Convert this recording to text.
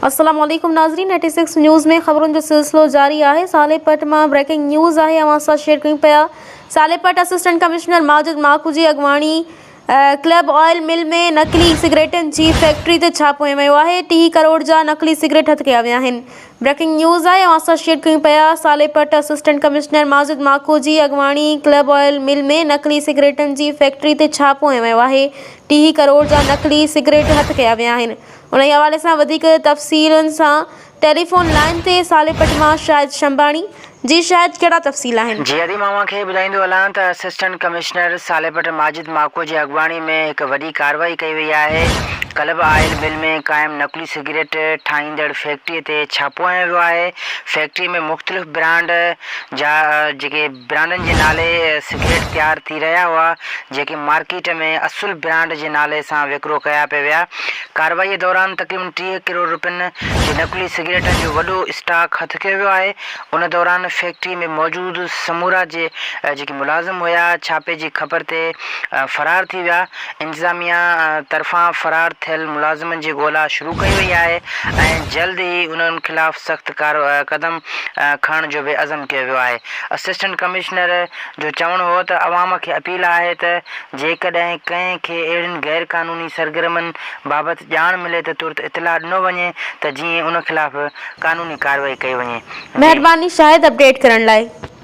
السلام عليڪم ناظرين 86 نيوز ۾ خبرن جو سلسلو جاري آهي صالح پٽ مان بريڪنگ نيوز آهي اوهان سان شيئر ڪيون پيا صالح پٽ اسسٽنٽ ڪمشنر ماجد ماڪو جي اڳواڻي ڪلب آئل مل ۾ نقلي سگريٽن جي فيڪٽري تي ڇاپو هنيو ويو آهي 30 ڪروڙ جا نقلي سگريٽ هٿ ڪيا ويا آهن بريڪنگ نيوز آهي اوهان سان شيئر ڪيون پيا صالح پٽ اسسٽنٽ ڪمشنر ماجد ماڪو جي اڳواڻي ڪلب آئل مل ۾ نقلي سگريٽن جي فيڪٽري تي ڇاپو هنيو ويو آهي 30 ڪروڙ جا نقلي سگريٽ هٿ ڪيا ويا آهن انهي حوالي سان وڌيڪ تفصيلن سان ٽيليفون لائين تي صالح پٽ مان شاهد شنباڻي جي شاهد ڪهڙا تفصيل آهن. جي ادي مان اوهان کي ٻڌائيندو هلان ته اسسٽنٽ ڪمشنر صالح پٽ ماجد ماڪو جي اڳواڻي ۾ هڪ وڏي ڪارروائي ڪئي وئي آهي ڪلب آئل مل ۾ قائم نقلي سگريٽ ٺاهيندڙ فيڪٽري تي ڇاپو هنيو ويو آهي فيڪٽري ۾ مختلف برانڊ جا جيڪي برانڊن جي نالي سگريٽ تيار ٿي رهيا هئا، جيڪي مارڪيٽ ۾ اصل برانڊ جي نالي سان وڪرو ڪيا پئي ويا. ڪارروائي دوران تقريبن 30 ڪروڙ رپين جي نقلي سگريٽن جو وڏو اسٽاڪ هٿ ڪيو ويو آهي. ان دوران فيڪٽري ۾ موجود سمورا جي جيڪي ملازم هيا، ڇاپي جي خبر تي فرار ٿي ويا. انتظاميا طرفان فرار ٿيل ملازمن جي ڳولا شروع ڪئي وئي آهي ۽ جلد ئي انهن خلاف سخت قدم کڻڻ جو به عزم ڪيو ويو آهي. اسسٽنٽ ڪمشنر جو چوڻ هو ته عوام کي اپيل آهي ته جيڪڏهن ڪنهن کي اهڙين غير قانوني سرگرمين بابت ڄاڻ ملي ته ترت اطلاع ڏنو وڃي ته جيئن ان خلاف قانوني ڪارروائي ڪئي وڃي. جي. مهرباني شاهد اپڊيٽ ڪرڻ لاء.